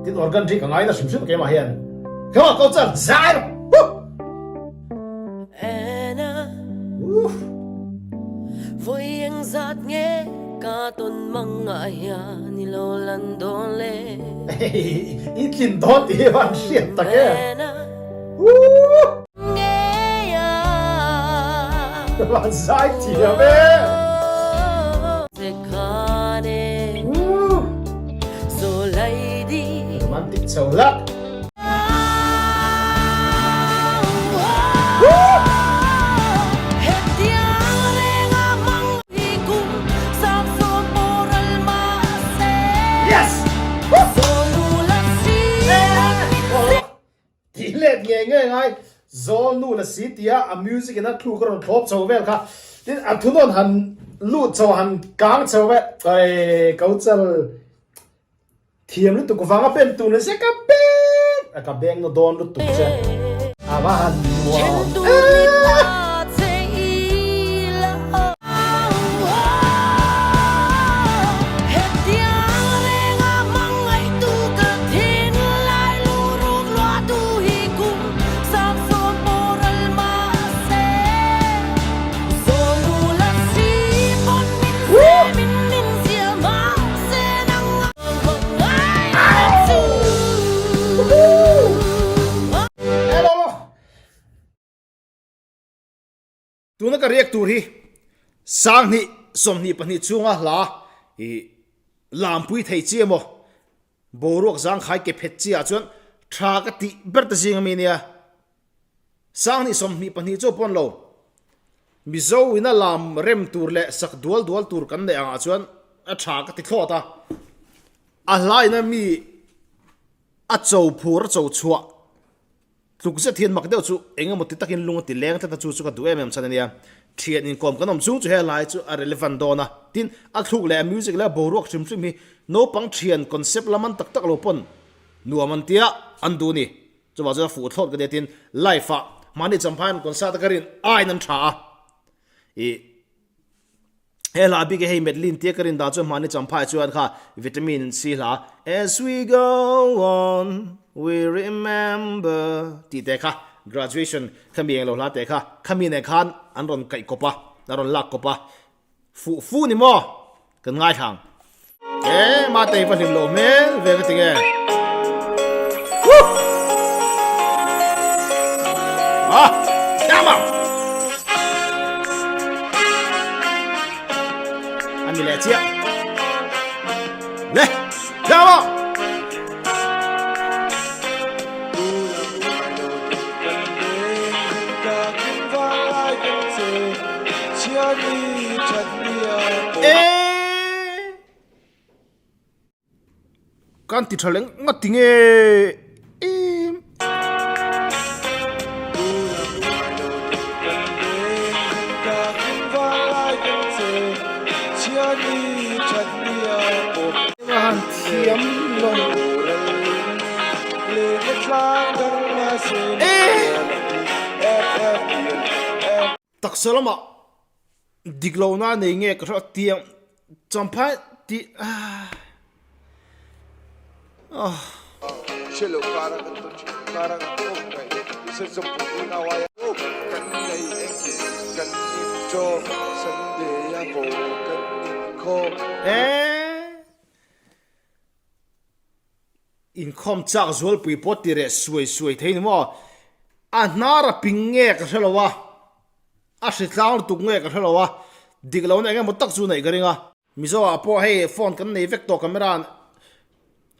Tin organ ri ka ngai na hrim hrim keimah hian. Come on, go char zai rawh. Woo! Uff. I tlin dawn tih hi van hriat tak e. Woo! Van zai thiam e. Woo! Romantic chho hlak. Yes! Tih let ngei ngei ngai Zawl nu la si tia a music in a thluk a rawn thlawp chho vel kha. Tin a thunawn han lut chho han kang chho vel ei ko chal thiam lutuk vanga pen tur ni se ka beng a ka beng na dawn lutuk che a va han nuam em. Tuna ka riak tur hi Sanghnih 22 chhunga hla i lampui thei chi emaw boruak zangkhai ke phet chi ah chuan tha ka tih ber ta zing ami nia. Sanghnih 22 chu pawn lo. Mizo in a lam rem tur leh sak dual dual tur kan neih angah chuan a tha ka ti thlawt a. A hla ina mi a cho phur a cho chhuah tluk zet hian mak deuh chu eng emaw ti takin lung a ti leng tlat a chu chu ka duh em em chhan a nia. Thian inkawm kan awm chung chu he lai chu a relevant dawn a. Tin, a thluk leh a music leh a boruak hrim hrim hi naupang thian concept lam an tak tak lo pawn nuam an tia an duh a ni. Chuvang chuan a fuh thlawt ka nia tin life ah mahni champhai an concert a ka rin aiin an tha a. Ih he hla bik hi hei medley tia ka rin dan chuan mahni champhai chuan kha vitamin C hla as we go on we remember tih te kha graduation khami englo hla te kha khami nen khan an rawn kaih kawp a an rawn lak kawp a Fuh fu ni maw? Kan ngaithla ang. E Matei va hlim loh hmel ve ka ti nge. Woo! Ah, come on! Ani leh chiah. Le, come on! Kan ti tha leng ngat ti nge em. Han thiam lo. Taksa lamah dik lohna nei nge ka hria tiang champhai tih ah. Eeh. Inkhawm chak zualpui pawh ti reh suai suai thei ni maw? A hnar a ping nge ka hre lo a, a hri tlang lutuk nge ka hre lo a, dik lohna eng emaw tak chu neih ka ring a. Mizo ah pawh hei phone kan nei vek tawh camera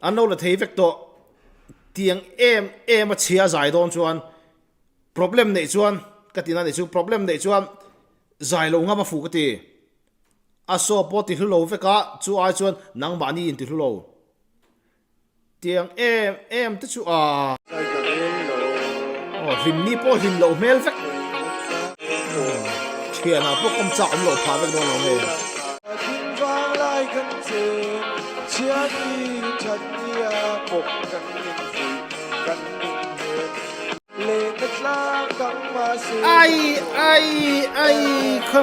an lo la thei vek tawh tiang em em a chhia zai dawn chuan problem neih chuan ka tihna nih chu problem neih chuan zai lo ngam a fuh ka ti. A saw pawh ti hlu lo vek a, chu ai chuan nangmahni in ti hlu lo. Tiang em em te chu a. Aw hlim ni pawh hlim loh hmel vek. Thianah pawh kawm chak awm loh phah vek dawn lo nge. Ai ai ai kha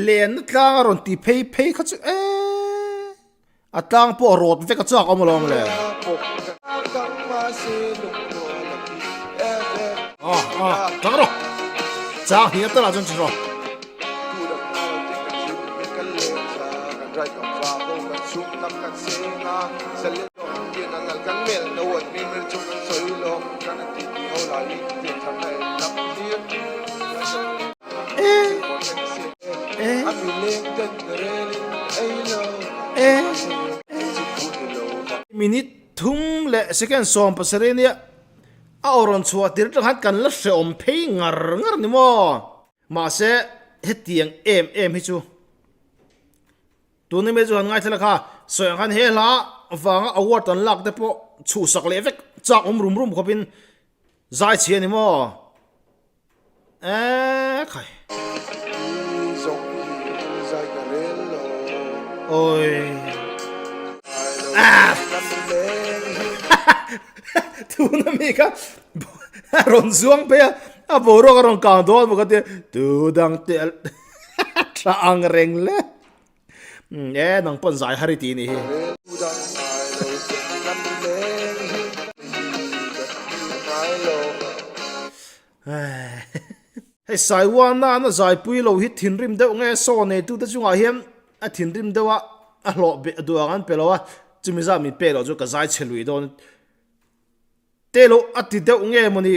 lenna tlang a rawn ti phei phei kha chu e. A tlang pawh a rawt vek a chak awm alawm le. Ah ah tang rawh chang hnih a talah chuan chi rawh. Minute thum leh second 17 nia a aw rawn chhuah tir atang khan kan la hreawm phei ngar ngar ni maw? Mahse hetiang em em hi chu tuna mi chu han ngaithla kha sawi ang khan he hla vanga award an lak te pawh chhuhsak leh vek chak awm rum rum khawpin zai chhi a ni maw? Eee khai. Oi. Ah. Tuna mi kha a rawn zuang phei a, a boruak a rawn kang dawn bawk a tia tu dang te tha ang reng le. E nang pawn zai har i ti ni hi. Hei Saiwana an a zaipui lo hi thinrim deuh nge saw neitute chungah hian a thinrim deuh a, a hlawh beh duh ang an pe lo a, chumi zat min pek loh chu ka zai chhe lui dawn te lo a ti deuh nge mawni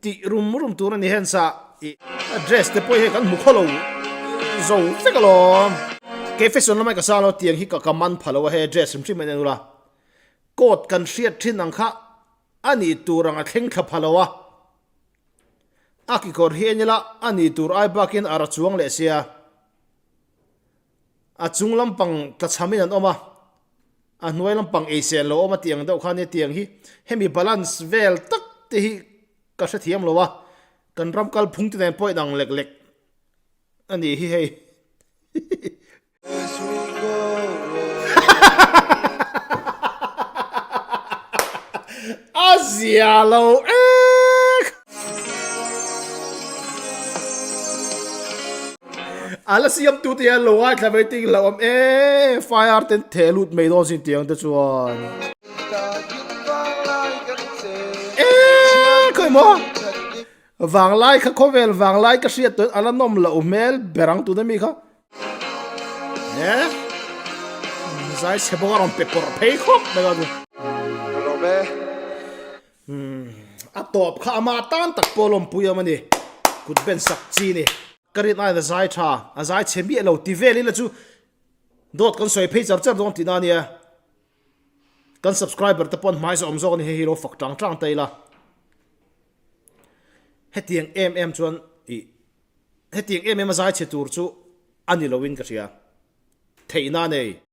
tih rum rum tur a ni hen sa i a dress te pawh hi kan hmu khaw lo zo vek alawm. Kei fashion lamah ka sa lo tiang hi ka man pha lo a hei dress hrim hrim a en ula coat kan hriat thin ang kha A nih tur ang a thleng thla pha lo a, a kekawr hi en ila a nih tur ai bakin a ra chuang leh sia. A chung lampang tlachhamin an awm a, a hnuai lampang eisel lo awm a tih ang deuh kha nia tiang hi hemi balance vel tak te hi ka hrethiam lo a, kan ram kalphung te nen pawh inang lek lek a nih hi hei. A zia lo ek. A la siam tu te hian lo ngaithla mai ting hlauh awm e fire ten theh lut mai dawn sin tiang te chuan. E khawi maw vanglai kha khawvel vanglai ka hriat tawh a la nawm loh hmel ber ang tuna mi kha. He zai chhe bawk a rawn pe pawrh phei khawp mai a chu. Ka lawm e. A tawp kha ama tan tak pawh lawmpui awm a ni. Kut ben sak chi ni. Ka rin aiin a zai tha, a zai chhe miah lo ti vel ila chu dawt kan sawi phei char char dawn tihna a nia. Kan subscriber te pawh an hmai zawh awm zawk a ni hei hi lo fak tang tang ta ila. Hetiang em em chuan ih. Hetiang em em a zai chhe tur chu a ni loin ka hria. Theihna a nei.